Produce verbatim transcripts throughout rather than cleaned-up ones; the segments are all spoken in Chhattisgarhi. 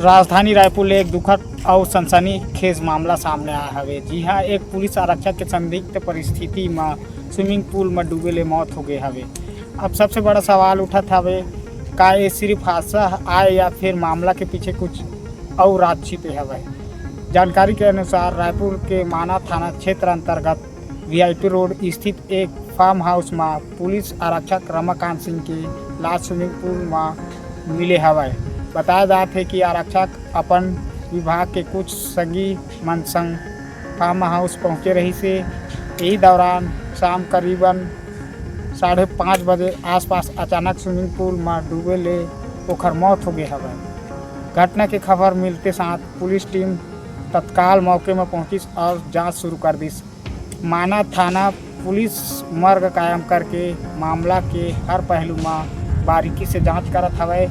राजधानी रायपुर ले एक दुखद अउ सनसनीखेज मामला सामने आए हवे। जी हां, एक पुलिस आरक्षक के संदिग्ध परिस्थिति म स्विमिंग पूल म डूबे ले मौत हो गए हवे। अब सबसे बड़ा सवाल उठत हवे, का ये सिर्फ हादसा आए या फिर मामला के पीछे कुछ अउ राज छिपे हवे? जानकारी के अनुसार, रायपुर के माना थाना क्षेत्र अंतर्गत वीआईपी रोड स्थित एक फार्म हाउस म पुलिस आरक्षक रमाकांत सिंह के लाश स्विमिंग पूल म मिले हवय। बताया जात हे कि आरक्षक अपन विभाग के कुछ संगी मन संग फार्म हाउस पहुंचे रहिस हे। यही दौरान शाम करीबन साढ़े पाँच बजे आसपास अचानक स्विमिंग पूल म डूबे ले ओखर मौत हो गए हवय। घटना के खबर मिलते साथ पुलिस टीम तत्काल मौके म पहुंचिस और जांच शुरू कर दिस। माना थाना पुलिस मर्ग कायम करके मामला के हर पहलू म बारीकी से जांच करत हवय।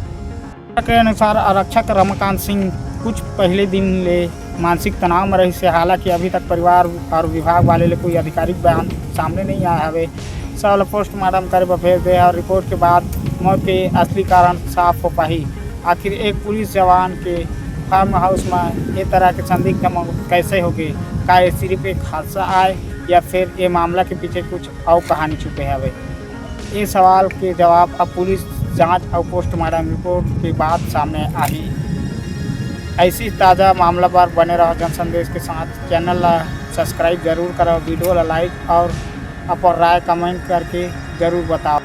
के अनुसार, आरक्षक रमाकांत सिंह कुछ पहले दिन ले मानसिक तनाव में रहिस हे। हालांकि अभी तक परिवार और विभाग वाले ले कोई आधिकारिक बयान सामने नहीं आया हवे। शव ल पोस्टमार्टम करे बर भेज दे हे और रिपोर्ट के बाद मौत के असली कारण साफ हो पाही। आखिर एक पुलिस जवान के फार्म हाउस में ये तरह के संदिग्ध मौत कैसे होगे? का ये सिर्फ एक हादसा आए या फिर ये मामला के पीछे कुछ अउ कहानी छुपे हवे? ये सवाल के जवाब अब पुलिस जांच अउ पोस्टमार्टम रिपोर्ट के बाद सामने आही। ऐसी ताज़ा मामला पर बने रहो जन संदेश के साथ। चैनल ला सब्सक्राइब जरूर करो, वीडियो ला लाइक और अपन राय कमेंट करके जरूर बताओ।